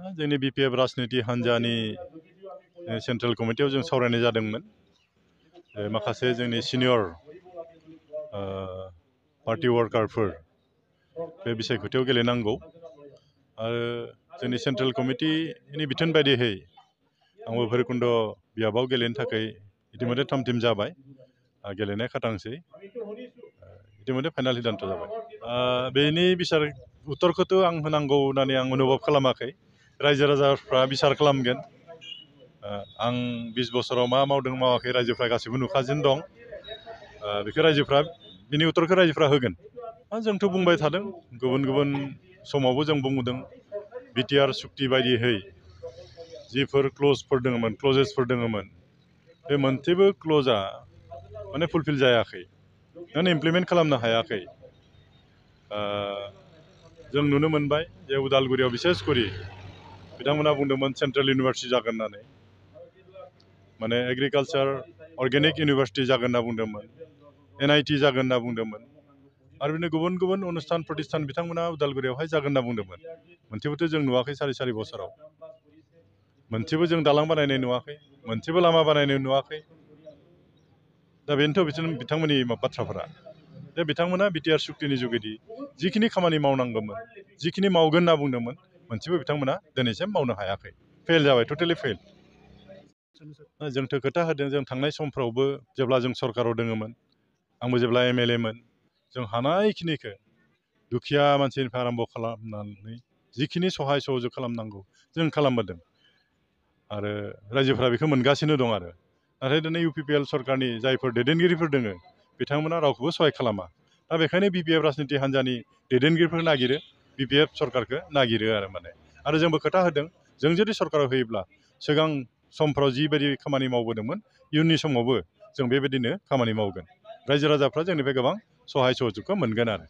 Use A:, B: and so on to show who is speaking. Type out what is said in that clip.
A: जोंनि बिपिएफ राजनिति हान्जानि सेन्ट्रेल कमिटियाव जों सावरायनाय जादोंमोन। माखासे जोंनि सिनियर पार्टी वर्कारफोर बे बिसायख'थियाव गेलेनांगौ आरो जोंनि सेन्ट्रेल कमिटिनि बिथोन बायदियै आंबो भैरबकुन्द बियाबाव गेलेनो थाखाय इतिमধ্যে थाम-थिम जाबाय। गेलेनाय खाथांसै इतिमধ্যে फाइनाल सिद्धान्त जाबाय। बेनि बिसार उत्तरखौथ' आं होनांगौ होननानै आं अनुभब खालामाखै। रायजो राजाफ्रा बिसार खालामगोन। आं 20 बोसोराव मा मावदों मावाखै रायजोफ्रा गासिबो नुखासिनो दं। बेखौ रायजोफ्रा बिनि उत्तरखौ रायजोफ्रा होगोन। जोंथ' बुंबाय थादों, गुबुन गुबुन समावबो जों बुंदों बिटिआर सुक्ति बायदियै जिफोर क्लजेसफोर दङमोन बे मोनसेबो क्लजआ माने फुलफिल जायाखै, माने इमप्लिमेन्ट खालामनो हायाखै। जों नुनो मोनबाय जे उदालगुरियाव बिसेस करि बिथांमोना बुंदोंमोन सेन्ट्रेल इउनिभार्सिटि जागोन होननानै, माने एग्रिकालचार अर्गेनिक इउनिभार्सिटि जागोन होनना बुंदोंमोन, एनआईटि जागोन होनना बुंदोंमोन आरो बिदिनो गुबुन गुबुन अनुस्थान प्रतिष्ठान बिथांमोना उदालगुरियावहाय जागोन होनना बुंदोंमोन। मोनसेबोथ' जों नुवाखै सारि बोसोराव। मोनसेबो जों दालां बानायनाय नुवाखै, मोनसेबो लामा बानायनाय नुवाखै। दा बेनोथ' बिथांमोननि बाथ्राफोरा। दा बिथांमोना बिटिआर सुक्तिनि जुगेदि जिखिनि खामानि मावनांगौमोन, जिखिनि मावगोन होनना बुंदोंमोन, मोनसेबो बिथांमोना दिनैसिम मावनो हायाखै। फेल जाबाय, टटेलि फेल। जोंथ' खोथा होदों, जों थांनाय समफ्रावबो जेब्ला जों सरकाराव दङमोन, आंबो जेब्ला एमएलएमोन, जों हानायखिनिखौ दुखिया मानसिनिफ्राय आरम्भ खालामनानै जिखिनि सहाय सहयोग खालामनांगौ जों खालामबोदों आरो रायजोफ्रा बेखौ मोनगासिनो दं आरो। नाथाय दिनै इउपिपिएल सरकारनि जायफोर दैदेनगिरिफोर दोङो बिथांमोना रावखौबो सहाय खालामा। दा बेखायनो बिपिएफ राजनिति हान्जानि दैदेनगिरिफोर नागिरो, बिपिएफ सरकारखौ नागिरो आरो जोंबो खोथा होदों, जों जुदि सरकाराव होयोब्ला सिगां समफ्राव जिबायदि खामानि मावबोदोंमोन इयुननि समावबो जों बेबायदिनो खामानि मावगोन। रायजो राजाफ्रा जोंनिफ्राय गोबां सहाय सहयोगखौ मोनगोन आरो।